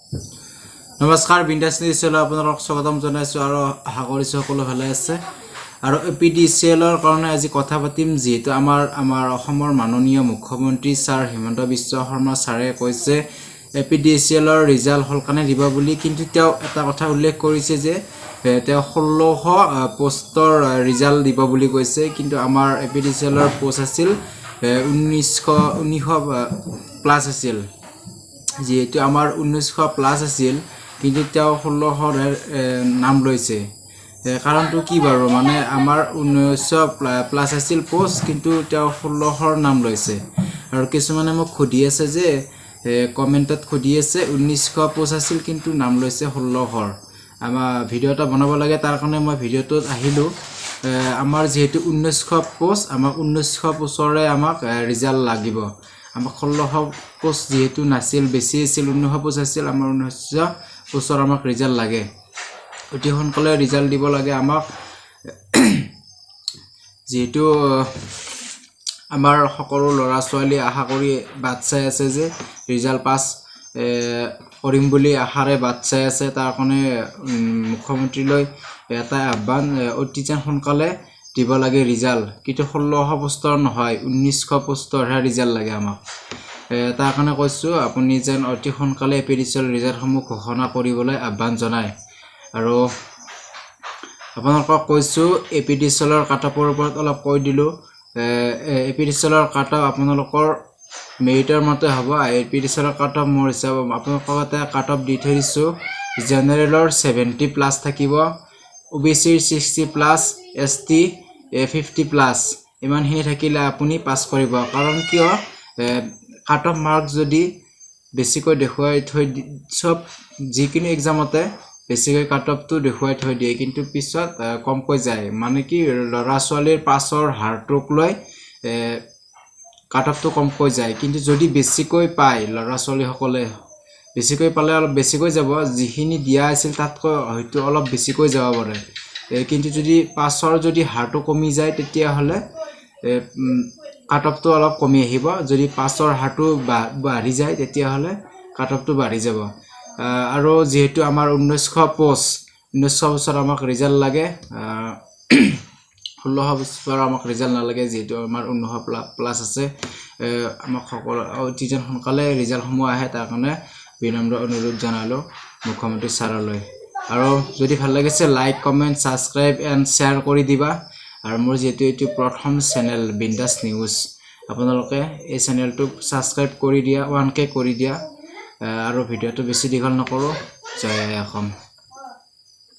নমস্কাৰ, বিন্দাছ নিউজলৈ আপোনালোকক স্বাগতম জনাইছোঁ আৰু আশা কৰিছোঁ সকলো ভালে আছে। আৰু এপিডিচিএলৰ কাৰণে আজি কথা পাতিম। যিহেতু আমাৰ অসমৰ মাননীয় মুখ্যমন্ত্ৰী ছাৰ হিমন্ত বিশ্ব শৰ্মা ছাৰে কৈছে এপিডিচিএলৰ ৰিজাল্ট সোনকালে দিব বুলি। কিন্তু তেওঁ এটা কথা উল্লেখ কৰিছে যে তেওঁ 1600 পষ্টৰ ৰিজাল্ট দিব বুলি কৈছে। কিন্তু আমাৰ এপিডিচিএলৰ পষ্ট আছিল 1900 প্লাছ আছিল। যিহেতু আমাৰ 1900 প্লাছ আছিল, কিন্তু তেওঁ 1600ৰ নাম লৈছে। কাৰণটো কি বাৰু? মানে আমাৰ 1900 প্লাছ আছিল পষ্ট, কিন্তু তেওঁ 1600ৰ নাম লৈছে। আৰু কিছুমানে মোক সুধি আছে যে কমেণ্টত সুধি আছে, 1900 পষ্ট আছিল কিন্তু নাম লৈছে 1600ৰ। আমাৰ ভিডিঅ' এটা বনাব লাগে, তাৰ কাৰণে মই ভিডিঅ'টোত আহিলোঁ। আমাৰ যিহেতু 1900 পষ্ট, আমাক 1900 পোষ্টৰে আমাক ৰিজাল্ট লাগিব। আমাক 1600 পোষ্ট যিহেতু নাছিল, বেছি আছিল, 1900 পোষ্ট আছিল, আমাৰ 1900 পোষ্টৰ আমাক ৰিজাল্ট লাগে। অতি সোনকালে ৰিজাল্ট দিব লাগে আমাক। যিহেতু আমাৰ সকলো ল'ৰা ছোৱালীয়ে আশা কৰি বাট চাই আছে যে ৰিজাল্ট পাছ কৰিম বুলি আশাৰে বাট চাই আছে। তাৰ কাৰণে মুখ্যমন্ত্ৰীলৈ এটা আহ্বান, অতি যেন সোনকালে দিব লাগে ৰিজাল্ট। কিন্তু 1600 পোষ্টৰ নহয়, 1900 পোষ্টৰহে ৰিজাল্ট লাগে আমাক। তাৰ কাৰণে কৈছোঁ, আপুনি যেন অতি সোনকালে এপিডিচিএল ৰিজাল্টসমূহ ঘোষণা কৰিবলৈ আহ্বান জনায়। আৰু আপোনালোকক কৈছোঁ, এপিডিচিএলৰ কাট অফৰ ওপৰত অলপ কৈ দিলোঁ। এপিডিচিএলৰ কাট অফ আপোনালোকৰ মেৰিটৰ মতে হ'ব। এপিডিচিএলৰ কাট অফ মোৰ হিচাপ আপোনালোকক এটা কাট অফ দি থৈ দিছোঁ। জেনেৰেলৰ 70 প্লাছ থাকিব, অ'বিচিৰ 60 প্লাছ, এছটি 50 প্লাছ। ইমানখিনি থাকিলে আপুনি পাছ কৰিব। কাৰণ কিয়, কাট অফ মাৰ্ক যদি বেছিকৈ দেখুৱাই থৈ, চব যিকোনো এক্সামতে বেছিকৈ কাট অফটো দেখুৱাই থৈ দিয়ে, কিন্তু পিছত কমকৈ যায়। মানে কি, ল'ৰা ছোৱালীৰ পাছৰ হাৰটোক লৈ কাট অফটো কমকৈ যায়। কিন্তু যদি বেছিকৈ পায় ল'ৰা ছোৱালীসকলে, বেছিকৈ পালে অলপ বেছিকৈ যাব, যিখিনি দিয়া আছিল তাতকৈ হয়তো অলপ বেছিকৈ যাব পাৰে। কিন্তু যদি পাছৰ যদি হাৰটো কমি যায়, তেতিয়াহ'লে কাট অফটো অলপ কমি আহিব। যদি পাছৰ হাৰটো বাঢ়ি যায়, তেতিয়াহ'লে কাট অফটো বাঢ়ি যাব। আৰু যিহেতু আমাৰ 1900 পষ্ট, 1900 পোষ্টত আমাক ৰিজাল্ট লাগে, 1600 পোষ্টৰ আমাক ৰিজাল্ট নালাগে। যিহেতু আমাৰ 1900 প্লাছ আছে, আমাক সকলো অতি যেন সোনকালে ৰিজাল্টসমূহ আহে, তাৰ কাৰণে বিনম্ৰ অনুৰোধ জনালোঁ মুখ্যমন্ত্ৰী ছাৰলৈ। আৰু যদি ভাল লাগিছে, like, comment, subscribe and share কৰি দিবা। আৰু মোৰ যিহেতু এইটো প্ৰথম চেনেল বিন্দাছ নিউজ, আপোনালোকে এই চেনেলটোক ছাবস্ক্ৰাইব কৰি দিয়া, 1K কৰি দিয়া। আৰু ভিডিঅ'টো বেছি দীঘল নকৰোঁ। জয় আই অসম।